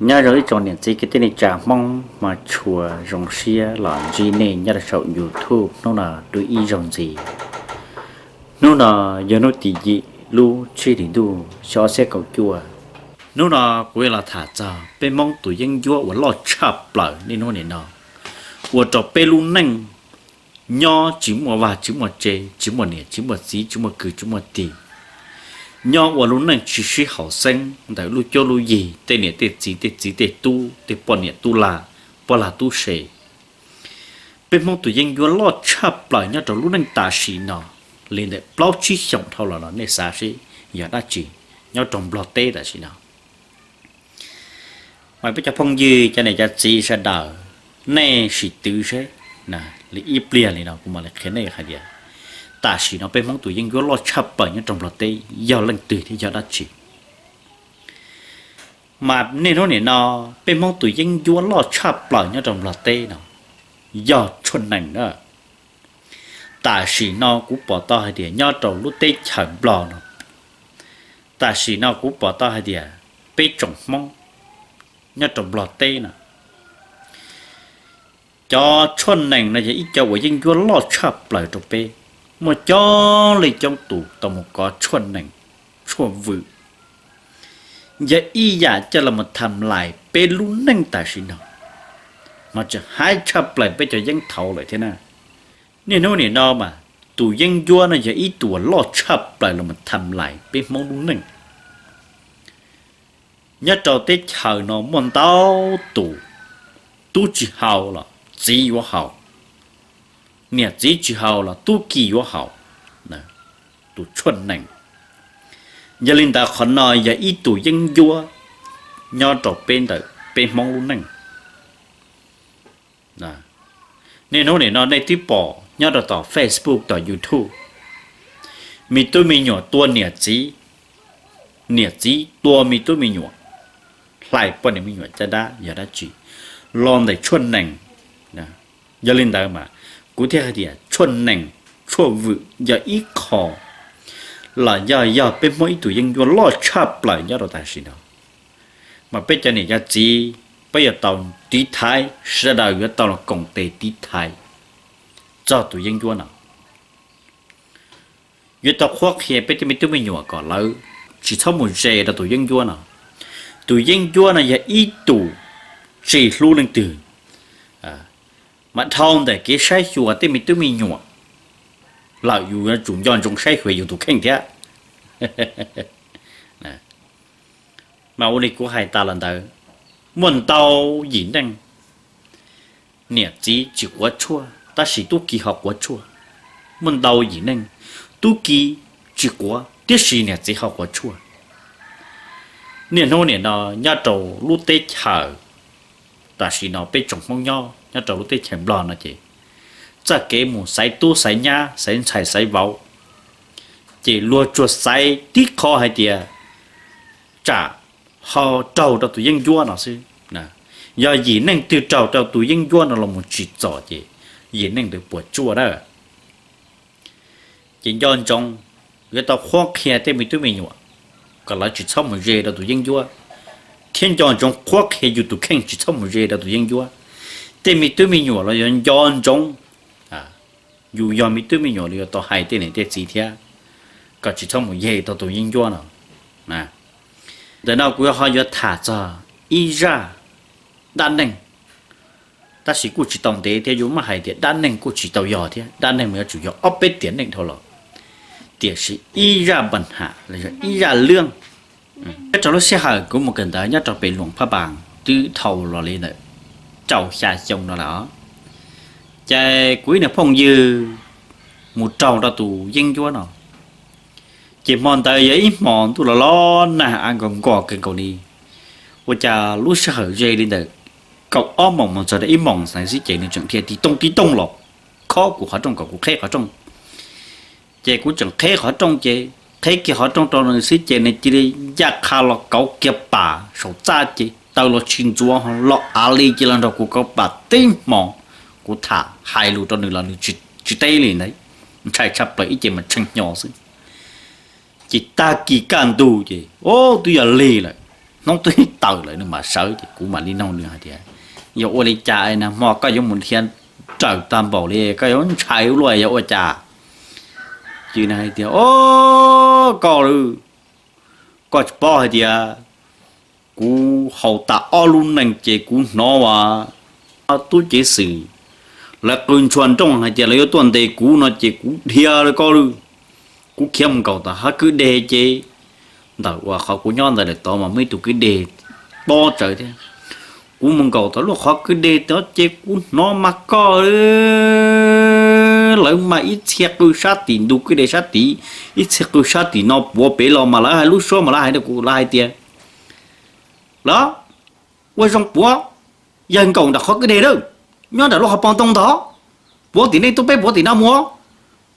Nyob zoo ib tsoom niam txiv kwv tij neej tsa Hmoob, mas tshua zoo siab los ntsib nej nyob rau saum YouTube hnub no dua ib zaug ntxiv. Hnub no yog hnub tim yim lub tsib hlis ntuj xyoo ob txhiab kaum cuaj. Hnub no kuv yuav los tham txog peb Hmoob tus yeeb ncuab uas loj tshaj plaws niaj hnub nim no, ua rau peb lub neej nyob tsis muaj vaj tsis muaj tse, tsis muaj niam tsis muaj txiv, tsis muaj kwv tsis muaj tij, nyob ua lub neej tsis sib haum xeeb ntawm lub cuab lub yig, tej niam tej txiv, tej txiv tej tub, tej poj niam tub lag, poj lag tub se. Peb Hmoob tus yeeb ncuab loj tshaj plaws nyob rau lub neej tam sim no, li ntawm plaub tsib xyoos dhau los no nej xav seb yog dab tsi nyob rau Nplog teb tam sim no. Mas peb cov phooj ywg, cov niam cov txiv sawv daws, nej sim twv seb, li ib pliag li no kuv mam li qhia nej hais tias tam sim no peb Hmoob tus yeeb ncuab loj tshaj plaws nyob rau Nplog teb yog leej twg thiab yog dab tsi. Mas niaj hnub nim no peb Hmoob tus yeeb ncuab loj tshaj plaws nyob rau Nplog teb no yog tshuaj nees na. Tam sim no kuv pom tau hais tias nyob rau lub teb chaws Nplog no, tam sim no kuv pom tau hais tias peb tsoom Hmoob nyob rau Nplog teb no, cov tshuaj nees no yog ib co uas yeeb ncuab loj tshaj plaws rau peb. Muaj coob leej coob tus tau mus kov tshuaj nees, tshuaj vwm, yog ib yam coj los tham lais peb lub neej tam sim no, mas tseem haib tshaj plaws peb cov yeeb thaud lawm thiab na. Niaj hnub nim no mas tus yeeb ncuab no yog ib tug uas loj tshaj plaws los tham lais peb Hmoob lub neej. Nyob rau teb chaws no muaj ntau tus, tub tsis haus los txiv yuav haus, niam txiv tsis haus los tub ki yuav haus, tus tshuaj nees. Yog li ntawd qhov no yog ib tus yeeb ncuab nyob rau peb ntawm peb Hmoob lub neej. Niaj hnub nim no nej twb pom nyob rau tom Facebook tom YouTube, me tub me nyuam tua niam txiv, niam txiv tua me tub me nyuam, hlais poj niam me nyuam caj dab yog dab tsi? Los ntawm tshuaj nees. Yog li ntawd mas kuv thiaj hais tias tshuaj nees, tshuaj vwm yog ib qho los yog, yog peb Hmoob ib tug yeeb ncuab loj tshaj plaws nyob rau tam sim no. Mas peb cov niam cov txiv, peb yuav tau tiv thaiv, sawv daws yuav tau los koom tes tiv thaiv txog tus yeeb ncuab no. Yuav tau qhuab qhia peb tej me tub me nyuam kom lawv tsis txhob mus ze rau tus yeeb ncuab no. Tus yeeb ncuab no yog ib tus tsis hlub leej twg, mas dhau ntawm kev saib xyuas tej me tub me nyuam lawm yus yuav tsum nco ntsoov saib xyuas yus tus kheej thiab. Mas ua li kuv hais tas los ntawd, muaj ntau yim neej niam txiv tsis quav tshuaj tab sis tub ki ho quav tshuaj. Muaj ntau yim neej tub ki tsis quav tiam sis niam txiv ho quav tshuaj. Niaj hnub nim no nyob rau lub teb chaws tam sim no peb tsoom Hmoob nyob nyob rau lub teb chaws Nplog no ces txoj kev mus xaiv tub xaiv nyab xaiv ntxhais xaiv vauv ces luag tsuas xaiv tib qho hais tias tsam ho raug rau tus yeeb ncuab no xwb. Yog yim neej twg raug rau tus yeeb ncuab no los mus tsim txom ces yim neej ntawd puas tsuaj dab. Ces nco ntsoov, yuav tau qhuab qhia tej me tub me nyuam kom lawv tsis txhob mus ze rau tus yeeb ncuab, thiab nco ntsoov qhuab qhia yus tus kheej tsis txhob mus ze rau tus yeeb ncuab. Tej me tub me nyuam los yuav nco ntsoov, yus yog me tub me nyuam los yuav tau hais tej niam tej txiv thiab kom tsis txhob mus ze rau tus yeeb ncuab no. Ntawm no kuv ho yuav tham txog ib zaj dab neeg, tab sis kuj tsis tau ntev thiab yuav muab hais tias dab neeg kuj tsis tau yog thiab, dab neeg mas yuav tsum yog ob peb tiam neej dhau los, tiam sis ib zaj npa nham los yog ib zaj lwj. Nyob rau lub sij hawm kuv mus kawm ntawv nyob rau pem Luam Phaj Npas twb dhau los li ntawm rau xya xyoo no lawm os, ces kuv ib niag phooj ywg mus raug rau tus yeeb ncuab no. Ces hmo ntawd yog ib hmo ntuj los los nag av nkaus nkos kawg nkaus li. Ua cas lub sij hawm ze li ntawm kaum ob moos mus txog rau ib moos xwb ces nws tseem dhia tiv tooj tiv tooj los khob kuv qhov rooj kom kuv qheb qhov rooj. Ces kuv tseem qheb qhov rooj ces qheb kiag qhov rooj rau nws xwb ces nws cia li ncaj qha los kauv kiag pam saum txaj ces taw los tsis ntxuav ho los av li cia li nrog kuv kauv pam tib hmo. Kuv tham hais lus rau nws los nws tsis teb li ntawd, ntshai tshaj plaws ib ce mas tshee hnyo xwb. Ces tag kis kaj ntug ces o twb yog lig lawm. hnub twb tawm lawm nws mam sawv. Ces kuv mam li noog nws hais tias, yog ua li cas nag hmo koj yuav mus dhia raws tag npaum li, koj yuav ntshai ua luaj yog ua cas? Ces nws hais tias, o, koj, koj tsis paub hais tias kuv haus tas ob lub nees ces kuv hnov as, tub ceev xwm lawv qw ntshua nrooj hais tias lawv yuav tuaj ntes kuv no ces kuv dhia lawm koj lawm. Kuv khiav mus nkaum tom hav kwj deg ces ntawm uas qhov kuv nyob ntawd lawm tod mas muaj ib tug kwj deg tob tsawv thiab. Kuv mus nkaum tom lub qhov kwj deg tod ces kuv hnov mas koj, lawv mas ib txhia qw sab tim ntug kwj deg sab tid, ib txhia qw sab tim no puav pem los mas lawv hais lub suab mas lawv hais rau kuv, lawv hais tias, los, ua zoo puav, yawg nkaum nram qhov kwj deg lawm, nyob nram lub qhov pov ntoo ntag, puav tim nej tuaj peb puav tim no mus.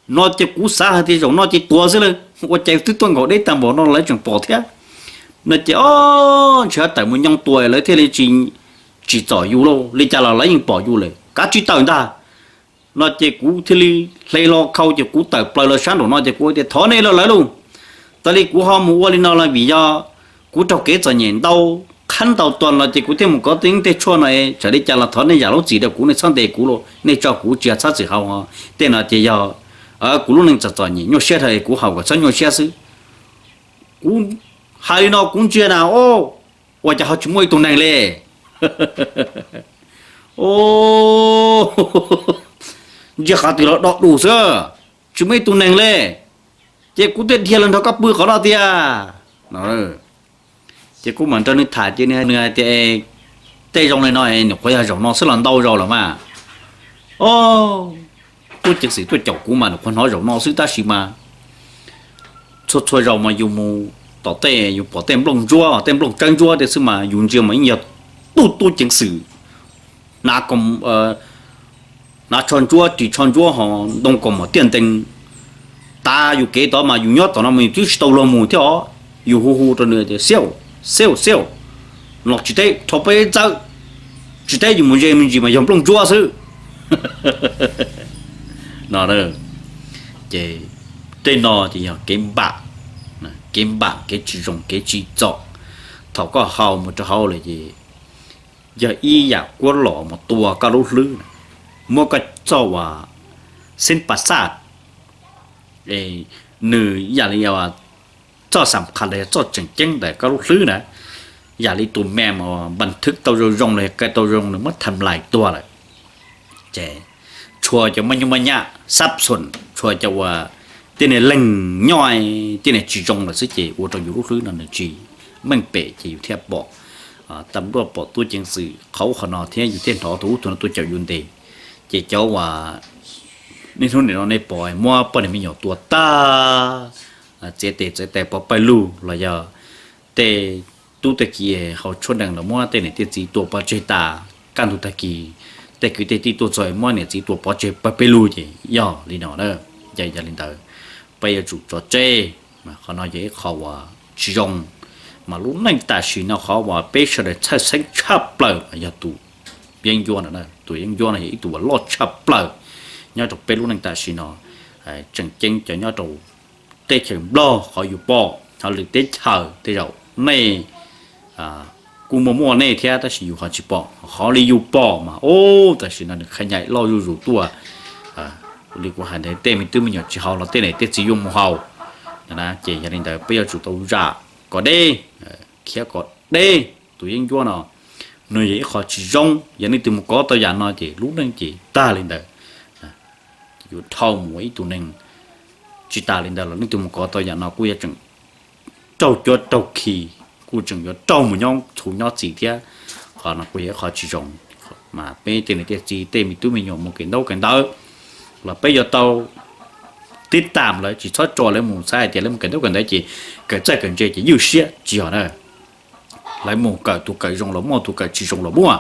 No ces kuv xav hais tias zaum no ces tuag xwb lawm, ua cas twb tuaj nkaum deb tag npaum no lawv tseem pom thiab. No ces, o, ntshe tawm mus nyoo tua lawv thiaj li tsis, tsis txom yus lauj, li cas los lawv yeej pom yus lawm, kav tsij tawm ntag. No ces kuv thiaj li hle hlo khau ces kuv tawm plaws los sab nraum no ces kuv tias thov nej los lawv lauj, tas li kuv ho mus ua li no los vim yog kuv raug kev txom nyem ntau qhab ntau tuag los ces kuv thiaj mus kov tej yeeb tej tshuaj no, txawm li cas los thov nej zam lub txim rau kuv, nej txhob ntes kuv lauj, nej tso kuv tsis yog txhob txwm haus. Tej no ces yog kuv lub neej txom txom nyem nyuaj siab dhau kuv haus kom txhob nyuaj siab xwb. Kuv hais li no kuv ntsia na, o, ua cas ho tsis muaj ib tug neeg li. O, ntsia qhov twg los do dus xwb, tsis muaj ib tug neeg li. Ces kuv thiaj dhia los nrog koj pw qhov no tiag. Ces kuv mam nrog nws tham ces nws hais tias, tej zoo li no nws qhuav yog zaum no xwb los ntau zaus lawm mas. O, tub ceev xwm tuaj caum kuv mas nws qhuav hnov zaum no xwb tab sis mas txhua txhua zaus mas yus mus tom tej yus pom tej nplooj ntsuab, tej nplooj tsawb ntsuab tej xwb mas yus ntsia mas yeej yog tub tub ceev xwm hnav tsho ntsuab ris tsho ntsuab ho ntoo kaus mom tiaj ntees tav yus kev tod mas yus nyob tom no mas yus twb tsis tau luag mus thiab os. Yus hu hu rau nws tias xiauj, xiauj, xiauj, los tsis teb rho peb txawb, tsis teb yus mus ze me ntsis mas yog nplooj ntsuab xwb. No ces tej no ces yog kev npam, kev npam kev tsis zoo kev tsis txom. Thaum koj haus mus rau hauv lawm ces yog ib yam kuab los mus tua koj lub hlwb, muab koj txoj uas xib pas xaj, nws yam li txoj xam khas los yog txoj tseem ceeb ntawm koj lub hlwb na, yam li tus me mas npas thwb tau zoo zoo los yog qe tau zoo nws muab tham lais tuag lawm. Ces tshuav cov maj nyuj maj nyaj xab xon, tshuav cov uas tej niag leeg nyob tej niag tsis zoo lawm xwb ces ua rau yus lub hlwb no nws tsis meej pem ces yus thiaj pom tag npluaj pom tub ceev xwm qhov ub qhov no thiab yus thiaj hnov tus ub tus no tuaj caum yus ntes. Ces cov uas niaj hnub nim no nej pom muab poj niam me nyuam tua tag, txiav tes txiav taw pov pawg lug los yog tej tub tej ki haus tshuaj nees los muab tej niam tej txiv tua pov tseg tas, kaj ntug tag kis tej kwv tej tij tuaj txog muab niam txiv tua pov tseg pawg pawg lug ces yog li no na. Ces yog li ntawd peb yuav tsum tso tseg, qhov no yog ib qho uas tsis zoo. Mas lub neej tam sim no qhov uas peb sawv daws txhawj xeeb tshaj plaws mas yog tus yeeb ncuab no, tus yeeb ncuab no yog ib tug uas loj tshaj plaws nyob rau peb lub neej tam sim no. Tseem ceeb cov nyob rau teb chaws Nplog qhov yus pom, ho lwm teb chaws tej zaum nej kuj muaj muaj nej thiab tab sis yus ho tsis pom, qhov li yus pom mas ub tam sim no nws qhia nyaim loj zuj zus tuaj. Li kuv hais ntawd tej me tub me nyuam tsis haus los tej niam tej txiv yuav mus haus. Ces yog li ntawd peb yuav tsum tau zam kom deb, khiav kom deb. Tus yeeb ncuab no nws yog ib qho tsis zoo, yog leej twg mus kov tau yam no ces lub neej ces tag li ntawd. Yuav dhau mus ua ib tug neeg tsis tas li ntawd los leej twg mus kov tau yam no kuj yuav tseem raug cuab raug khi, kuj tseem yuav raug mus nyob txhuv nyob txim thiab. Qhov no kuj yog ib qho tsis zoo. Mas peb tej niam tej txiv tej me tub me nyuam mus kev ntaub kev ntawv los peb yuav tau tib tam lawv, tsis txhob tso lawv mus, xav hais tias lawv mus kev ntaub kev ntawv ces kawm txawj kawm ntse ces ywj siab, tsis yog na. Lawv mus kawm, tus kawm zoo los muaj, tus kawm tsis zoo los muaj,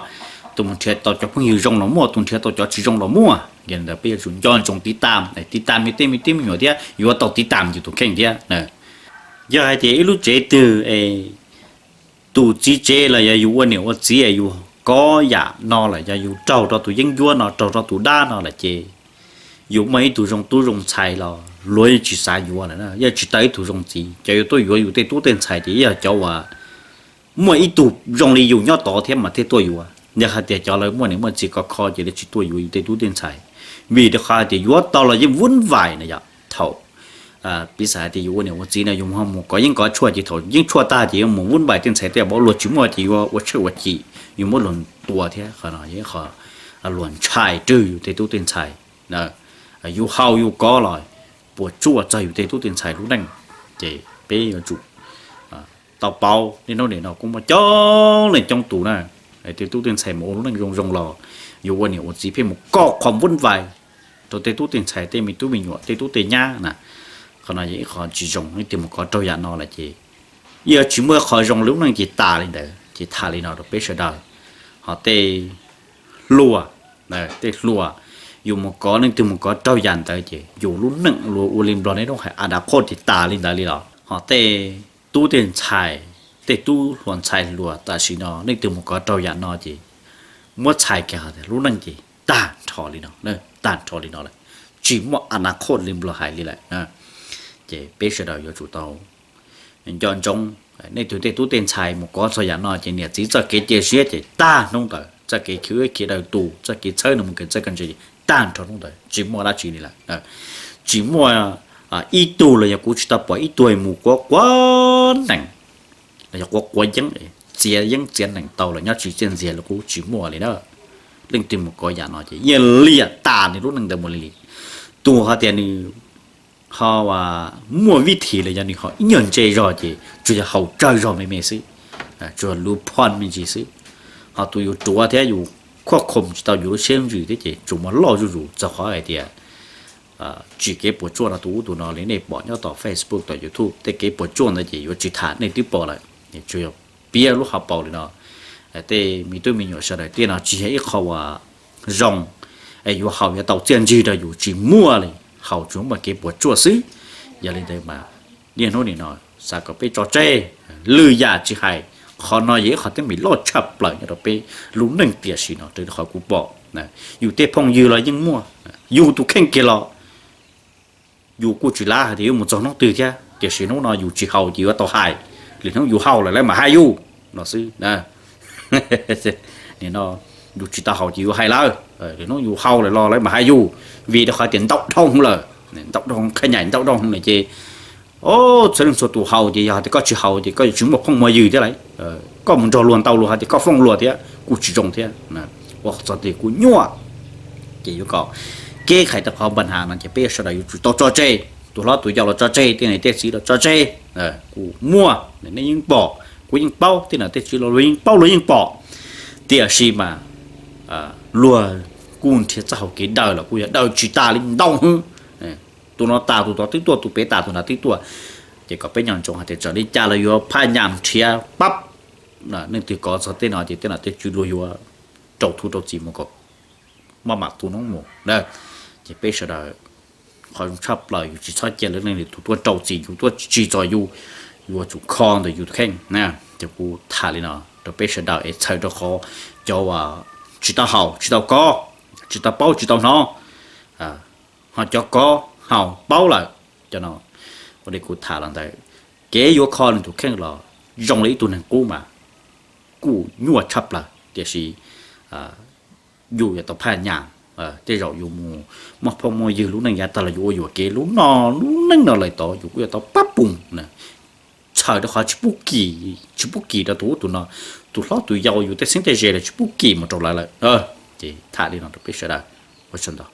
tus mus nrhiav tau cov phooj ywg zoo los muaj, tus nrhiav tau cov tsis zoo los muaj. Yog li ntawd peb yuav tsum nco ntsoov tiv tam, tiv tam me tej me tub me nyuam thiab yuav tau tiv tam yus tus kheej thiab. Yog hais tias ib lub tsev twg tus txiv tsev los yog yus ua niam ua txiv yus kov yam no lawm, yog yus raug rau tus yeeb ncuab no, raug rau tus dab no lawm ces yus muaj ib tug zoo tub zoo ntxhais los luag yeej tsis xav yuav lawm, yeej tsis tau ib tug zoo txiv. Cov yuav tuaj yuav yus tej tub tej ntxhais ces yog cov uas muaj ib tug zoo li yus nyob tod thiab mas thiaj tuaj yuav. Yog hais tias cov lawv muaj niam muaj txiv khov kho ces lawv tsis tuaj yuav yus tej tub tej ntxhais, vim rau qhov hais tias yuav tau los yeej vuv vais na yom. Thaum piv xam hais tias yus ua niam ua txiv no yus ho mus kov yeeb kov tshuaj ces thaum yeeb tshuaj tag ces yuav mus vuv vais tej ntxhais tej vauv luag tsis muaj ces yuav ua tshawj ua chim, yus muab luag tua thiab qhov no yog qhov luag ntshai rwg yus tej tub tej ntxhais. Yus haus yus kov los puas tsuaj txog yus tej tub tej ntxhais lub neej. Ces peb yuav tsum tau paub niaj hnub nim no kuj muaj coob leej coob tus na, tej tub tej ntxhais mus ua lub neej zoo zoo los yus ua niam ua txiv pheej mus koj qhov vuv vais rau tej tub tej ntxhais tej me tub me nyuam tej tub tej nyab na. Qhov no yog ib qho tsis zoo, leej twg mus kov raug yam no lawm ces yeej tsis muaj qho zoo lub neej ces tas li ntawd. Ces tham li no rau peb sawv daws, ho tej hluas, tej hluas yus mus kov leej twg mus kov raug yam ntawd ces yus lub neej luag ua li nplog nej lub hais a dab qhoj ces tas li ntawd li los ho tej tub tej ntxhais, tej tub hluas ntxhais hluas tam sim no leej twg mus kov raug yam no ces muab txhais kiag lub neej ces tag nrho li no, tag nrho li no lawm, tsis muaj a dab qhoj li nplog hais li lawm. Ces peb sawv daws yuav tsum tau nco ntsoov, nej tus tej tub tej ntxhais mus kov txog yam no ces niam txiv txoj kev cia siab ces tag hnub ntawd, txoj kev khiav khiav daws tus, txoj kev txhawb nws mus kev txawj kev ntse ces tag nrho hnub ntawd tsis muaj dab tsi li lawm. Tsis muaj ib tug los yog kuv tsis tau pom ib tug mus quav quav nees los yog quav quav yeeb, txiav yeeb txiav nees tau los nyob tsis txiaj ntxiag los kuj tsis muaj li na. Leej twg mus kov yam no ces yeej liam tas nws lub neej ntawd mus li li. Tus hais tias nws ho muaj vib thim los yog nws ho ib nyuag ntse zog ces tsuas yog haus tsawg zog me me xwb, tsuas luv phoj me ntsis xwb. Ho tus yus ruam thiab yus khuaj khom tsis tau yus lub siab lub ntsws thiab ces tsuas muaj loj zuj zus txog qhov hais tias tsim kev puas tsuaj rau tus ub tus no li nej pom nyob tom Facebook tom YouTube. Tej kev puas tsuaj ntawd ces yuav tsis tham, nej twb pom lawm, tsuas yog piav lub hauv paus li no. Tej me tub me nyuam sawv daws tiaj no tsis yog ib qho uas zoo, es yuav haus yuav tau txiaj ntsig rau yus tsis muaj li, haus tsuas muaj kev puas tsuaj xwb. Yog li ntawd mas niaj hnub nim no xav kom peb tso tseg lwm yam tsis hais, qhov no yog ib qho teeb meem loj tshaj plaws nyob rau peb lub neej tiam sim no raws li qhov kuv pom. Yus tej phooj ywg los yeej muaj, yus tus kheej kiag los yus kuj tsis lav hais tias yuav mus txog hnub twg thiab, tiam sis hnub no yus tsis haus ces yuav tau hais, lwm hnub yus haus lawm lawv mam hais yus no xwb. Nim no yus tsis tau haus ces yus hais lawv, lwm hnub yus haus lawm los lawv mam hais yus, vim rau qhov tias ntau dhau lawm, ntau dhau qhia nyaim ntau dhau lawm ces txhua leej txhua tus haus ces yog tias koj tsis haus ces koj yuav tsis muaj phooj muaj ywg thiab lauj. Koj mus nrog luag ntau luag hais tias koj fooj luag thiab kuj tsis zoo thiab. Ua txog tias kuj nyuaj, ces yuav kom kev hais rau qhov npaj hav no ces peb sawv daws yuav tsum tau tso tseg, tus hlob tus yau los tso tseg, tej niam tej txiv los tso tseg. Kuv muaj, nej yeej pom, kuv yeej paub, tej niam tej txiv los luag yeej paub luag yeej pom. Tiam sis mas luag kuj nrhiav txoj hau kev daws los kuj yog daws tsis tas li ntau hwv. Tus no tas tus tod twb tuaj, tus pem tas tus nrad twb tuaj. Ces kom peb nco ntsoov hais tias txawm li cas los yuav phaj nyas nrhiav pab. Leej twg kov txog tej no ces tej no tej tswv luag yuav rau thu rau txim mus kom maj mam tu noob mus na. Ces peb sawv daws qhov zoo tshaj plaws yus tsis txhob cia lwm leej lwm tus tuaj rau txim yus, tuaj tsim txom yus, yuav tsum kho ntawm yus tus kheej na. Ces kuv tham li no rau peb sawv daws es txhawm rau qhov cov uas tsis tau haus tsis tau kov, tsis tau paub tsis tau hnov, ho cov kov haus paub lawm, cov no ua li kuv tham los ntawd, kev yuav kho nws tus kheej los zoo li ib tug neeg qub mas kuj nyuaj tshaj plaws, tiam sis yus yuav tau phaj nyas. Tej zaum yus mus muaj phooj muaj ywg lub neej yav tag los yus ua yuam kev lub no, lub neej no lawm tod yus kuj yuav tau pab pug. Txhawm rau qhov tsis pub kim, tsis pub kim rau tus ub tus no, tus hlob tus yau yus tej xeeb tej ze los tsis pub kim mus rau lawv lawm. Ces tham li no rau peb sawv daws, ua tsaug ntau.